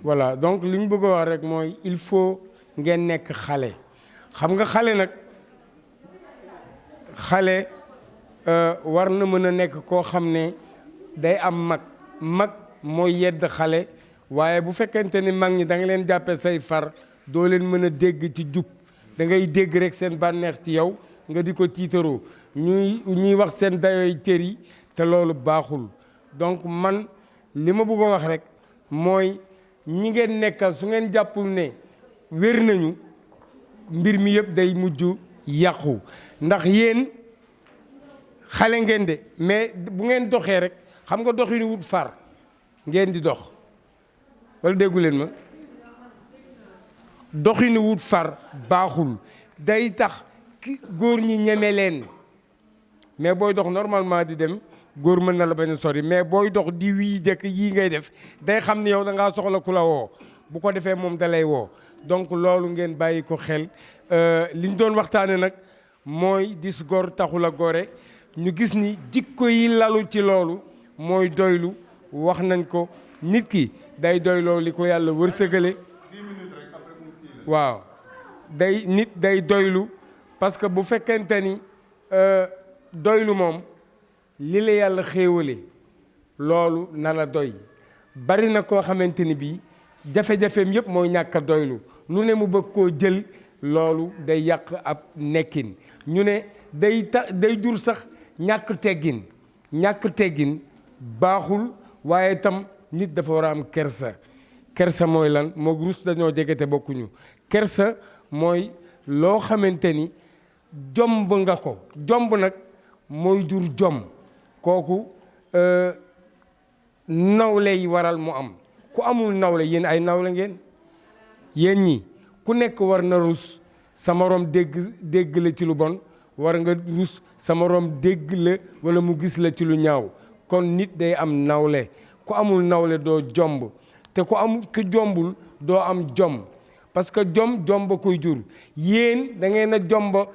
voilà donc li ñu bëgg a wax rek mooy il faut ngeen nekk xale xam nga xale nag xale war na mën a nekk koo xam ne day am mag mooy yedd xale waaye bu fekkente ni mag ñi da nga leen jàppe say far doo leen mën a dégg ci jub da ngay dégg rek seen bànneex ci yow nga di ko tiitaroo ñuy wax seen dayooy cër yi te loolu baaxul donc man li ma bëgg a wax rek mooy ñi ngeen nekkal su ngeen jàppul ne wér nañu mbir mi yëpp day mujj yàqu ndax yéen xale ngeen de mais bu ngeen doxee rek xam nga doxinu wut far ngeen di dox wala déggu leen ma doxinu wut far baaxul day tax góor ñi ñeme leen mais booy dox normalement di dem góor mën na la bañ a sori mais booy dox di wii jëkk yii ngay def day xam ne yow da ngaa soxla ku la woo bu ko defee moom da lay woo donc loolu ngeen bàyyi ko xel li ñu doon waxtaane nag mooy dis gor taxul a gore ñu gis ni jikko yi lalu ci loolu mooy doylu wax nañ ko nit ki day doyloo li ko yàlla wërsëgale waaw nit day doylu parce que bu fekkente ni doylu moom li la yàlla xéewale loolu na la doy bari na koo xamante ni bii jafe-jafeem yëpp mooy ñàkk a doylu lu ne mu bëgg koo jël loolu day yàq ab nekkin ñu ne day jur sax ñàkk teggin baaxul waaye itam nit dafa war a am kersa mooy lan moog rus dañoo jege te bokkuñu kersa mooy loo xamante ni jomb nga ko jomb nag mooy jur jom kooku nawle yi waral mu am ku amul nawle yéen ay nawle ngeen yéen ñi ku nekk war na rus sa morom dégg la ci lu bon war nga rus sa morom dégg la wala mu gis la ci lu ñaaw kon nit day am nawle ku amul nawle doo jomb te ku jombul doo am jom parce que jom ba koy jur yéen da ngeen a jomba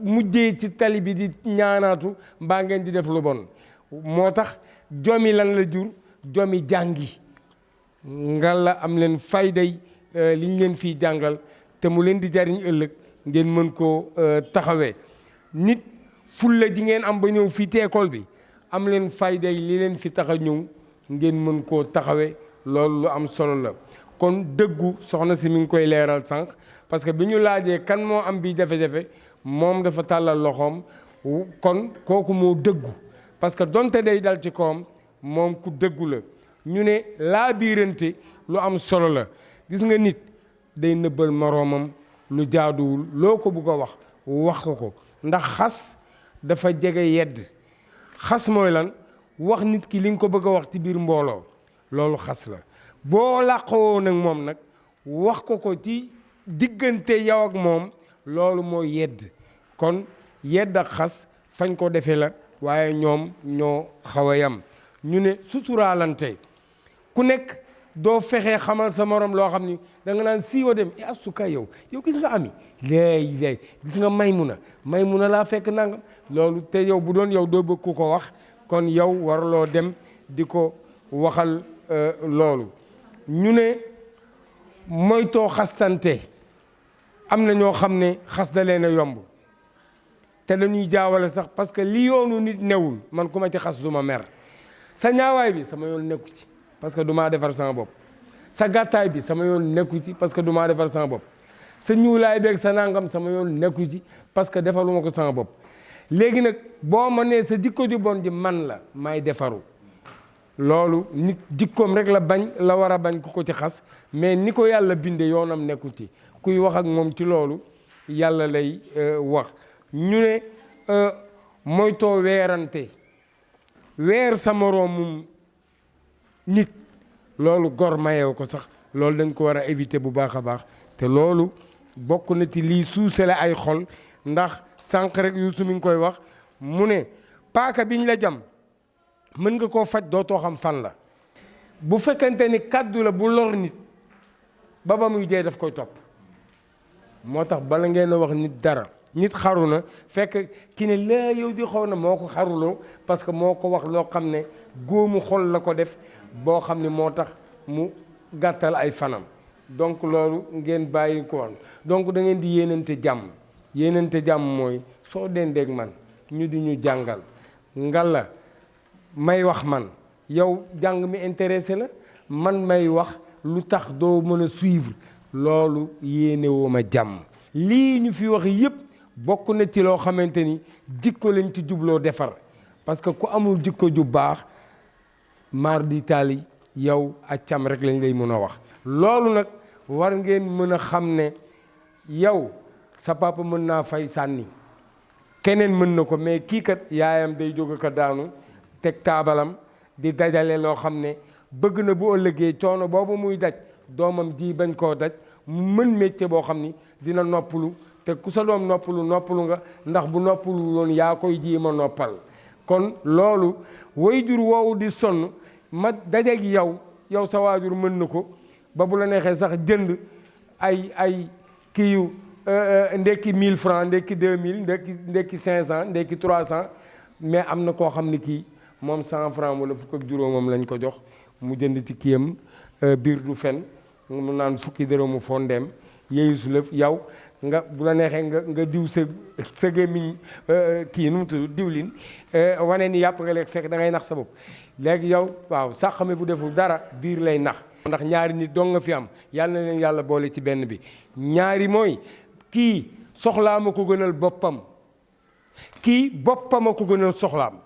mujjee ci tali bi di ñaanaatu mbaa ngeen di def lu bon moo tax jomi lan la jur jomi jàngi nga la am leen fayday li ñu leen fii jàngal te mu leen di jariñ ëllëg ngeen mën koo taxawee nit fulla ji ngeen am ba ñëw fii te école bi am leen fayday li leen fi tax a ñëw ngeen mën koo taxawee loolu lu am solo la kon dëggu soxna si mi ngi koy leeral sànq parce que bi ñu laajee kan moo am bi jafe-jafe moom dafa tàllal loxoom kon kooku moo dëggu parce que donte day dal ci kawam moom ku dëggu la ñu ne laa biirante lu am solo la gis nga nit day nëbbal moroomam lu jaaduwul loo ko bugg a wax ko ndax xas dafa jege yedd xas mooy lan wax nit ki li nga ko bëgg a wax ci biir mbooloo loolu xas la boo làqoo nag moom nag wax ko ci diggante yow ak moom loolu mooy yedd kon yedd ak xas fañ ko defee la waaye ñoom ñoo xaw a yam ñu ne suturaalante ku nekk doo fexee xamal sa morom loo xam ni da nga naan siiwa dem asuka yow gis nga ami léegi gis nga maymuna laa fekk nangam loolu te yow bu doon yow doo bëgg ku ko wax kon yow warloo dem di ko waxal loolu ñu ne moytoo xastante am na ñoo xam ne xas da leen a yomb te dañuy jaawale sax parce que li yoonu nit newul man ku ma ci xas du ma mer sa ñaawaay bi sama yoon nekku ci parce que du maa defar sama bopp sa gàttaay bi sama yoon nekku ci parce que du maa defar sama bopp sa ñuulaay beeg sa nangam sama yoon nekku ci parce que defaruma ko sama bopp léegi nag boo ma nee sa jikko ju bon ji man la may defaru loolu nit jikkoom rek la war a bañ ku ko ci xas mais ni ko yàlla binde yoonam nekku ci kuy wax ak moom ci loolu yàlla lay wax ñu ne moytoo weerante weer sa moroomum nit loolu gor mayew ko sax loolu dañ ko war a éviter bu baax a baax te loolu bokk na ci lii suusale ay xol ndax sànq rek Youssou mi ngi koy wax mu ne paaka biñ la jam mën nga koo faj dootoo xam fan la bu fekkente ni kàddu la bu lor nit ba muy dee daf koy topp moo tax bala ngeen a wax nit dara nit xaru na fekk ki ne laa yow di xaw na moo ko xaruloo parce que moo ko wax loo xam ne góomu xol la ko def boo xam ne moo tax mu gàttal ay fanam donc loolu ngeen bàyyi ko woon donc da ngeen di yéenante jàmm mooy soo dendeeg man ñu di ñu jàngal ngalla may wax man yow jàng mi intéressé la man may wax lu tax doo mën a suivre loolu yéene woo ma jàmm lii ñu fi wax yépp bokk na ci loo xamante ni jikko lañ ci jubloo defar parce que ku amul jikko ju baax maar di taali yow ak cam rek lañ lay mën a wax loolu nag war ngeen mën a xam ne yow sa papa mën naa fay sànni keneen mën na ko mais kii kat yaayam day jóge ko daanu teg taabalam di dajale loo xam ne bëgg na bu ëllëgee coono boobu muy daj doomam ji bañ koo daj mu mën métier boo xam ni dina noppalu te ku sa doom noppalu nga ndax bu noppalu woon yaa koy ji ma noppal kon loolu waajur woowu di sonn ma dajeeg yow sa waajur mën na ko ba bu la neexee sax jënd ay kii yu ndekki 1000 francs ndekki 2000 ndekki 500 ndekki 300 mais am na koo xam ne kii moom 100 francs wala fukk ak juróomam lañ ko jox mu jënd ci kiyam biir du fen mu naan fukki dërëmu fondeem yeeyu su lëf yow nga bu la neexee nga diw sa gémmiñ kii nu mu tudd diwlin wane ni yàpp nga lekk fekk da ngay nax sa bopp léegi yow waaw sax mi bu deful dara biir lay nax ndax ñaari nit dong nga fi am yàlla na leen yàlla boole ci benn bi ñaari mooy kii soxlaa ma ko gënal boppam kii boppam a ko gënal soxlaam